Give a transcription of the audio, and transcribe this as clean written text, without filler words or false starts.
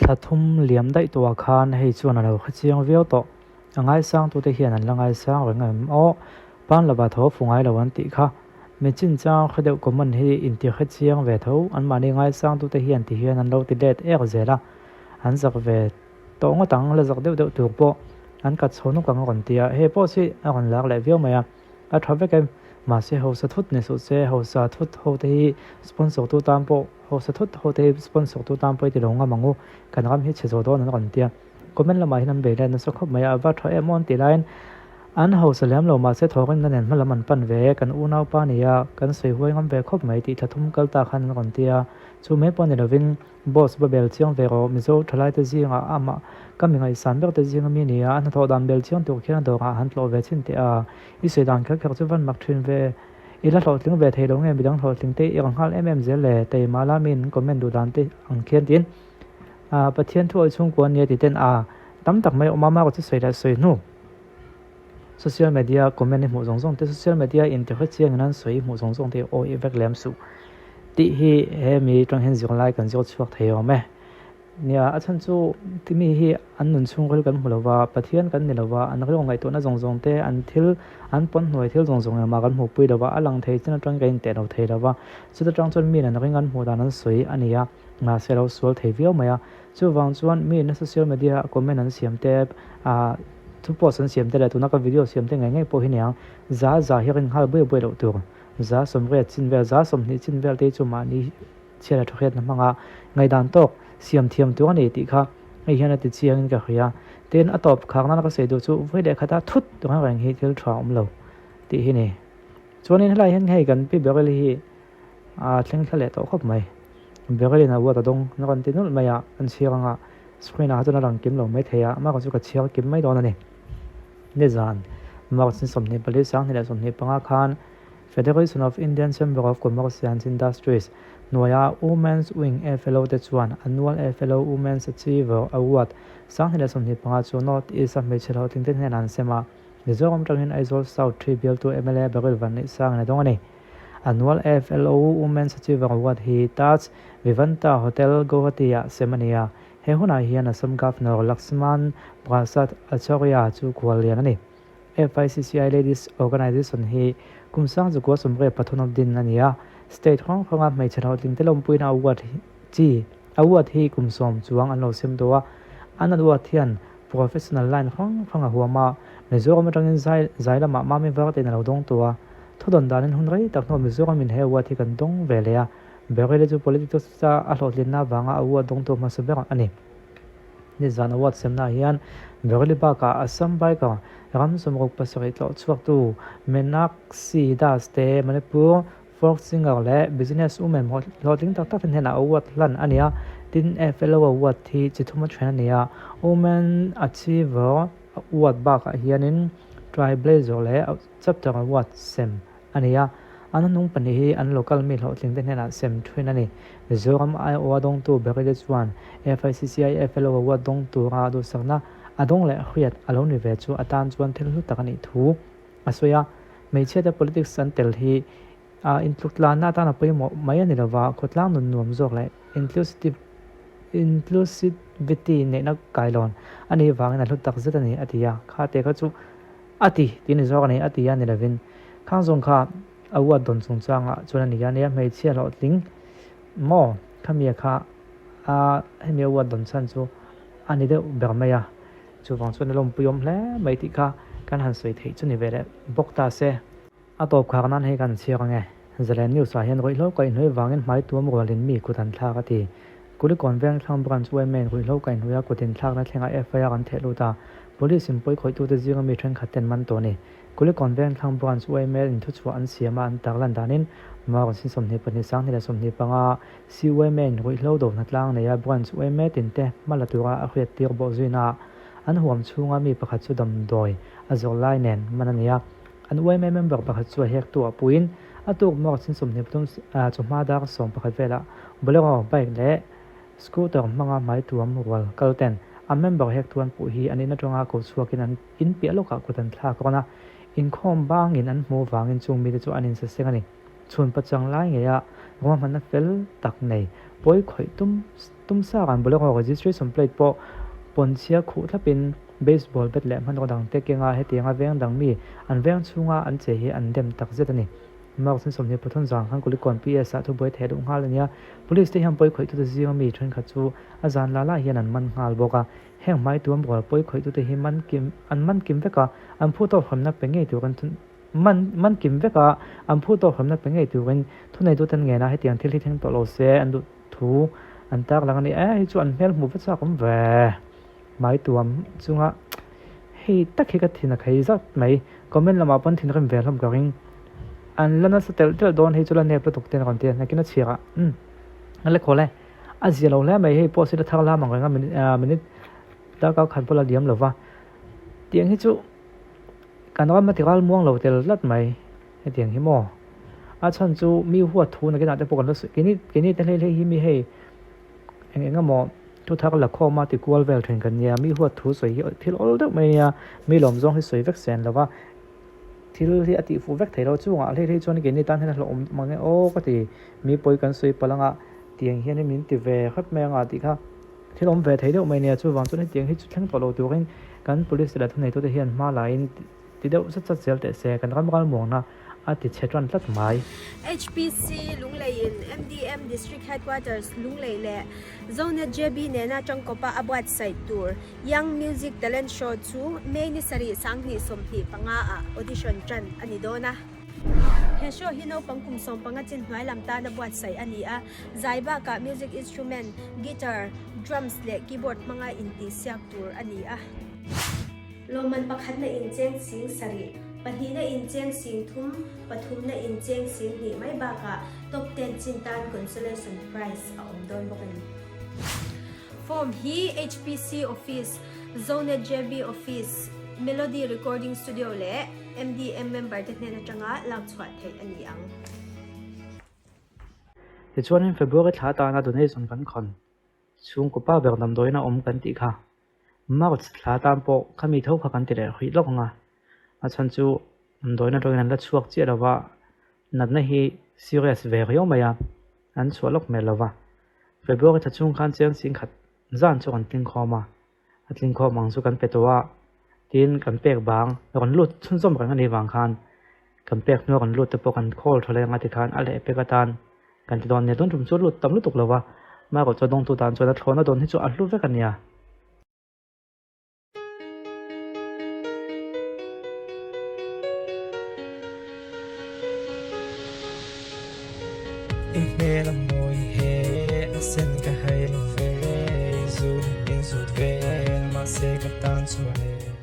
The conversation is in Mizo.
Thla thum liam daih tawhah khan hei chuan a lo hre chiang viau tawh. A ngaisangtute hian an la ngaisang reng em aw? Pan lova tho fu ngai lo an tih kha. Mi chinchang hre deuh common hi inti hre chiang ve tho, anmahni ngaisangtute hian ti hian an lo ti let ek zel a, an zak ve tawh ngawt ang, la zak deuh deuh tur pawh an kat chho nuk ang a rawn ti a, hei pawh chi a rawn lak leh viau mai a, a tha vek em? Mahse hausa thut ni suh se, hausa thut ho te hi sponsor tu tan pawh hausa thut ho te hi sponsor tu tan pawh i ti lo ngam ang u, kan ram hi chhe zawh dawn an rawn ti a. Comment lamah hian an bei let nasa khawp mai a, a va tha em aw an tih laiin an hausa lem lo mahse thawhrimna nen hma lam an pan ve e, kan unaupa ni a, kan sawi huai ngam ve khawp mai tih thla thum kal ta khan an rawn ti a, chu mai pawh ni lovin boss va bel chiang ve rawh, Mizo thalai te zingah amah ka mi ngaihsan ber te zinga mi ni a, a hnathawh dan bel chiang tur khian a dawrah han tlawh ve chhin teh a, i sawi dan kher kher chu van mak thin ve, i la hlawhtling ve thei lo nge midang hlawhtling te i rawn nghal em em zel le, teimah la mi in comment duh dan te ang khian tiin. A Pathian thu awih chhungkua ania ti ten a tam tak mai awm a, mah chu sawi leh sawi hnu social media comment i hmuh zawng zawng te social media in ti hre chiang in an sawi i hmuh zawng zawng te aw i vek lem suh tih hi he mi tang hian zirlai kan zawt chhuak thei awm e. Nia a chhan chu ti mi hi an nun chhungril kan hmu lova Pathian kan ni lova an rilru ngaihtuahna zawng zawng te an thil an pawn hnuai thil zawng zawng engmah kan hmuhpui lova a lang thei chin atang kan inteh lo thei lova chuta tang chuan mi in an ring an hmuh dan an sawi a ni a. Mahse lo sual thei viau mai a, chuvang chuan mi in social media ah comment an siam te ah thu post an siam te leh tuna ka video siam te ngei ngei pawh hi niang za za hi rin nghal buai buai loh tur za sawmriat chin vel za sawmhnih chin vel te hi chu mahni chhiat a thawhriatna hmanga ngaihdan tawk siam thiam tur a ni tih kha hei hian a ti chiang in ka hria tin a tawp khak nana ka sawi duh chu vawi leh khata thut reng reng hi thil tha awm lo tih hi ni chuanin helai hian hei kan pi Beryl hi A thleng thla leh tawh khawp mai. Berlin a uat a dawng na rawn ti nulh mai a, an chhiar anga screen ah kha chuan a lang kim lo mai thei a, amah chu ka chhiar kim mai dawn a ni. Nizan March ni 24 2025 khan Federation of Indian Chamber of Commerce and Industries hnuaia Women's Wing FLO te chuan Annual FLO Women's Achiever Award 2025 chu North East a hmeichhe hlawhtling te hnenah an sem a, Mizoram atangin Aizawl South ṭhi bialtu mla Beryl Vanneihsangin a dawng a ni. Annual FLO Women's Achiever Award hi Taj Vivanta Hotel, Guwahati-ah sem a ni a. He hunah hian Assam Governor Laxman Prasad Acharya chu khual lian a ni. FICCI Ladies Organisation hi kum sangchukua sawmriat pathum a din a ni a. State hrang hranga hmeichhe hlawhtlingte lawmpuina award chi award hi kum sawm chuang an lo sem tawh a. An award hian professional line hrang hrang a huam a, Mizoram atangin zai zai lamah Mami Vartein a lo dawng tawh a. Thudawn danin hun rei tak hnuah Mizoram in he award hi kan dawng ve leh a, Beryl-i chu politics a a hlawhtlinna avanga award dawngtu hmasa ber a ni. Nizan award semna ah hian Beryl-i bakah Assam biker ram sawmruk pasarih tlawh chhuaktu Meenakshi Das te, Manipur folk singer leh business woman hlawhtling tak tak te hnenah award hlan a ni a, tin FLO award hi chi thum a then a ni a, Women Achiever award bakah hianin Trailblazer leh Chapter award sem a ni a, an hnung pahnih hi an local mi hlawhtling te hnenah sem thin a ni. Mizoram aiawha dawngtu Beryl-i chuan FICCI FLO award dawng tura duhsakna a dawng leh hriat a lo ni ve chu atan chuan thil hlu tak a nih thu a sawi a, hmeichhiate politics an tel hi a intluk tlanna atan a pawimawh mai a ni lova, khawtlang nun nuam zawk leh inclusivity neihna kailawn a nih vangin a hlu tak zet a ni, a ti a. Kha te kha chu a ti tih ni zawk a ni, a ti a ni lovin khang zawng kha a uat dawn chungchangah chuan a ni a nia, hmeichhia hlawhtling maw khamia kha a hemi a uat dawn chhan chu a ni deuh ber mai a. Chuvang chuan a lawmpui awm hle mai tih kha kan han sawi theih chu ni ve leh bawk ta se. A tawp khak nan hei kan chhiar ang e. Zalen News ah hian ruihhlo kaihhnawih vangin hmai tuam rualin mi kut an thlak a ti. Kulikawn Vengthlang Branch yma in ruihhlo kaihhnawih a kut inthlakna thlengah FIR an theh lut a, Police in pawi khawihtute zinga mi thenkhat ten man tawh a ni. Kulikawn Vengthlang Branch yma in thuchhuah an siam a an tarlan danin March ni 22 2025 CYMA in ruihhlo do hnatlang neia Branch yma tinte hma la tura a hriat tir bawh zuina an huam chhunga mi pakhat chu damdawi a zawrh lai nen man a ni a. An yma member pakhat chu a hek tu ah puiin a tuk March ni 23 chawhma dar 11 velah Bolero bike leh scooter hmanga hmai tuam rual kal ten a member hek tu an puh hi an in atanga ko chhuakin an in piah lawkah kut an thlak rawn a, inkhawm bangin an hmuh vangin chung mite chu an insaseng a ni. Chhun pachang lai ngeia Ruahmanna fel tak nei pawi khawih tum tum sak an Bolero registration plate pawh pawnchhia khuh thlapin baseball bat leh hmanraw dangte kenga hetianga veng dang mi an veng chhunga an che hi an dem tak zet a ni. March ni 23 zan khan Kulikawn PS ah thubuai theh duh nghal a nia. Police te hian pawi khawihtute zinga mi thenkhat chu a zan la la hian an man nghal bawk a. Heng hmai tuam rual pawi khawihtute hi man kim an man kim vek a, an phu tawk hremna pe ngei turin Man man kim vek a, an phu tawk hremna pe ngei turin thuneituten ngenah hetiang thil hi thleng tawh lo se an duh thu an tak lang a ni. E hei chu an hmel hmuh va chak awm ve. Hmai tuam chunga hei tak hi ka thin a khei zat mai. Comment lamah pawn thinrim ve hlawm ka ring. An la nasa telh telh dawn hei chu la nep lutuk ten a rawn ti a, nakin a chhirah umm a la khawl e. A zia lo hle mai hei pawh sila thar lam ang reng a minute darkar khat pawh la liam lo va. Tiang hi chu. Kan ram a ti ral muang lo tel tlat mai hetiang hi maw? A chhan chu mi huat thu nakinah te pawh kan la sawi keini keini te hlei hlei hi mi hei eng eng emaw thu thar la khawm a ti kual vel thin kan nia mi huat thu sawi hi thil awl deuh mai ania mi lawm zawng hi sawi vek sen lo va thil hi a tih fuh vek thei lo chungah hlei hlei chuan keini tan hian a hlauhawm mang e aw ka ti mi pawi kan sawi palh anga tiang hian min ti ve hrep mai anga tih kha. Thil awm ve thei deuh mai nia, chuvang chuan hetiang hi chu thleng tawh lo turin kan police leh thuneitute hian hma laiin ti deuh zat zat zel teh se, kan ram ralmuangna a ti chhe tan tlat mai. HPC Lungleiin MDM District Headquarters Lunglei leh Zonet JB nena tangkawpa a buatsaih tur Young Music Talent Show chu May ni sarih 2025 ah audition tan a ni dawn a. He show hi naupang kum 15 chin hnuai lam tana buatsaih a ni a, zai bakah music instrument, guitar, drums leh keyboard hmanga intihsiak tur a ni a. Lawmman pakhatna incheng sing sarih, pahnihna incheng sing thum, pathumna incheng sing hnih mai bakah top ten chin tan consolation prize a awm dawn bawk a ni. Form hi HPC Office, Zonet JB Office, Melody Recording Studio leh MDM member te hnen atanga lak chhuah theih a ni ang. Tichuanin February thla atana donation kan khawn chhungkaw pa ber damdawiin a awm kan tih kha March thla atan pawh khami tho kha kan ti leh hrih lawk ang a, a chhan chu damdawiin atangin an la chhuak chiah lo va, natna hi serious ve riau mai a, an chhuah lawk hmel lo va. February thla chhung khan chiang singkhat zan chu kan tling khawm a. A tling khawm ang chu kan pe tawh a, tin kan pek bang rawn lut chhunzawm reng a nih vang khan kan pek hnua rawn lut te pawh kan khawl tha leng a tikhan a leh pek atan kan ti dawn nia tun tum chu a lut tam lutuk lo va, amaherawhchu chu a dawngtu tan chuan a thlawhna dawn hi chu a hlu vek a nia. I hmel a mawi he a sen ka hai lo ve, i zut in zut vel mahse ka tan chuan e.